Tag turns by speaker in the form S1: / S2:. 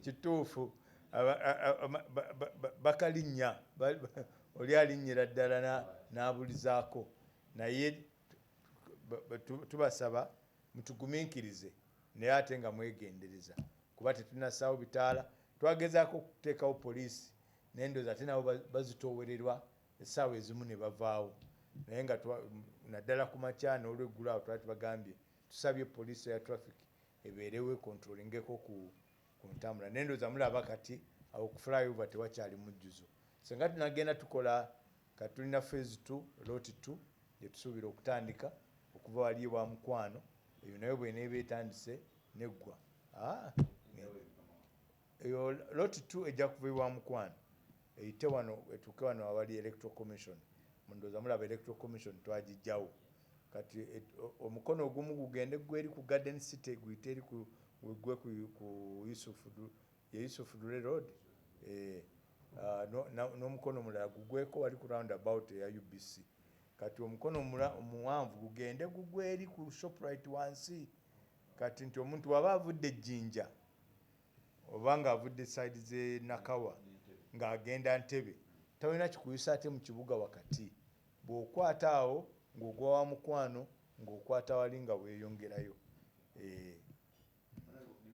S1: Kituufu, bakalinnya, oli alinnyira ddala n'abulizaako. Naye tubasaba mutugumiikirize, naye ate nga mwegendereza, kuba tetunassaawo bitaala. Twagezaako okuteekawo poliisi, naye ndowooza ate nabo bazitoowererwa essaawa ezimu ne bavaawo. Naye nga naddala ku makya n'olweggulo awo twali tubagambye, tusabye poliisi ya traffic ebeerewo econtrolingeko ku ntambula. Naye ndowooza mulaba kati awo ku flyover tewakyali mujjuzo. Senga tunagenda tukola, kati tulina phase 2, lot 2 gyetusuubira okutandika okuva wali ewa Mukwano. Eyo nayo bweneeba etandise neggwa. Eyo lot 2 ejja kuva ewa Mukwano eyite wano, etuuke wano awali Electoral Commission. Ndowooza mulaba Electoral Commission twagijjawo. Kati omukono ogumu gugende gwe eri ku Garden City, guyite eri gwe ku Yusuf Lule Road, n'omukono omulala gugweko wali ku roundabout eya UBC. Kati omukono omuwanvu gugende gugwe eri ku Shoprite wansi. Kati nti omuntu waba avudde Ejjinja oba ng'avudde side ze Nakawa ng'agenda Ntebe, tolina kikuyisa ate mu kibuga wakati. Bw'okwata awo ng'ogwa wa Mukwano, ng'okwata wali nga weeyongerayo.